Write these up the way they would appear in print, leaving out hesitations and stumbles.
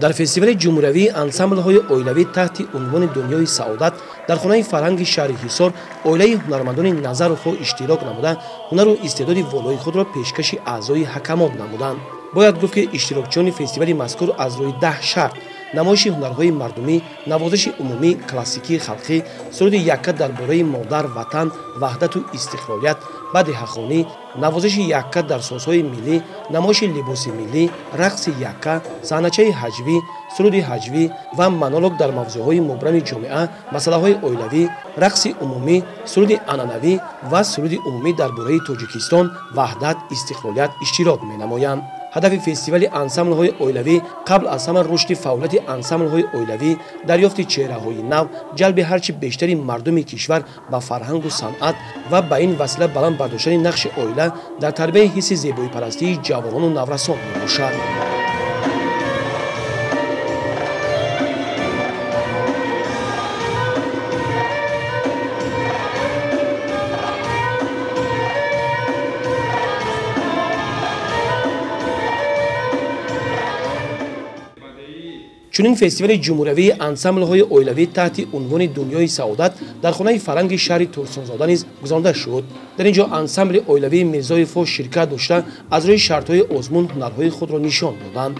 Дар фестивали ҷумҳуриявии ансамблҳои оилавӣ таҳти унвони «Дунёи саодат» дар хонаи фарҳанги шаҳри Ҳисор оилаи ҳунармандони Назаровҳо иштирок намуда, ҳунару истеъдоди волои худро пешкаши аъзои ҳакамон намуданд. Бояд гуфт, ки иштирокчиёни фестивали мазкур аз рӯи 10 шарт: намоиши ҳунарҳои мардумӣ, навозиши умумӣ, классикии халқӣ, суруди якка дар бораи модар, ватан, ваҳдату истиқлолият, бадеҳахонӣ, навозиши якка дар созҳои миллӣ, намоиши либоси миллӣ, рақси якка, саҳначаи ҳаҷвӣ, суруди ҳаҷвӣ ва монолог дар мавзӯъҳои мубрами ҷомеа, масъалаҳои оилавӣ, рақси умумӣ, суруди анъанавӣ ва суруди умумӣ дар бораи Тоҷикистон, ваҳдат, истиқлолият иштирок менамоянд. Ҳадафи фестивали ансамблҳои оилавӣ қабл аз ҳама рушди фаъолияти ансамблҳои оилавӣ, дарёфти чеҳраҳои нав, ҷалби ҳарчи бештари мардуми кишвар ба фарҳангу санъат ва ба ин васила баланд бардоштани нақши оила дар тарбияи ҳисси зебоипарастии ҷавонону наврасон мебошад. Чунин фестивали ҷумҳуриявии ансамблҳои оилавӣ таҳти унвони «Дунёи саодат» дар хонаи фарҳанги шаҳри Турсунзода низ гузаронида шуд. Дар ин ҷо ансамбли оилавии Мирзоевҳо ширкат дошта, аз рӯи шартҳои озмун ҳунарҳои худро нишон доданд.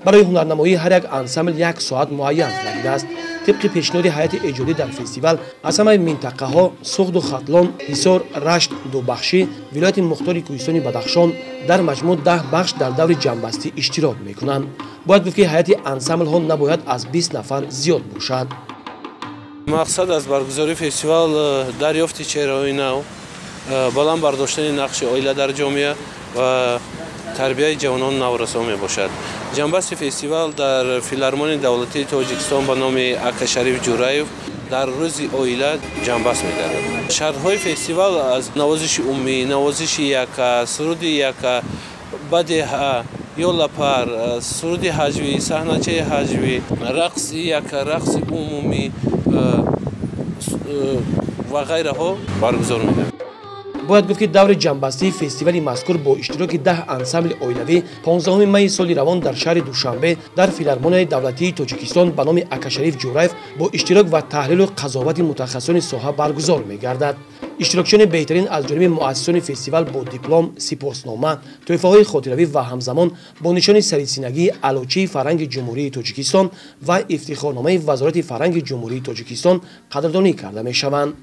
Барои ҳунарнамоии ҳар як ансамбл 1 соат муайян гардидааст. Тибқи пешниҳоди ҳайати эҷодӣ дар фестивал аз ҳамаи минтақаҳо Суғду Хатлон, Ҳисор, Рашт, Дубахшӣ, вилояти мухтори Кӯҳистони Бадахшон дар маҷмӯъ 10 бахш дар даври ҷамъбастӣ иштирок мекунанд. Бояд гуфт, ки ҳайати ансамблҳо набояд аз 20 нафар зиёд бошад. Мақсад аз баргузории фестивал дарёфти чеҳраҳои нав, баланд бардоштани нақши оила дар ҷомеа ва тарбияи ҷавонон наврасон мебошад. Ҷамъбасти фестивал дар филармонияи давлатии Тоҷикистон ба номи Акашариф Ҷураев дар рӯзи оила ҷамъбаст мегардад. Шартҳои фестивал аз навозиши умумӣ, навозиши яка, суруди яка, бадеҳа ё лапар, суруди ҳаҷвӣ, саҳначаи ҳаҷвӣ, рақси яка, рақси умумӣ ва ғайраҳо баргузор мегардад. Бояд гуфт, ки даври ҷамъбастии фестивали мазкур бо иштироки 10 ансамбли оилавӣ 15 майи соли равон дар шаҳри Душанбе дар филармонияи давлатии Тоҷикистон ба номи Акашариф Ҷураев бо иштирок ва таҳлилу қазовати мутахассисони соҳа баргузор мегардад. Иштирокчиёни беҳтарин аз ҷониби муассисони фестивал бо диплом, сипоснома, тӯҳфаҳои хотиравӣ ва ҳамзамон бо нишони сарисинагии Аълочии фарҳанги Ҷумҳурии Тоҷикистон ва ифтихорномаи Вазорати фарҳанги Ҷумҳурии Тоҷикистон қадрдонӣ карда мешаванд.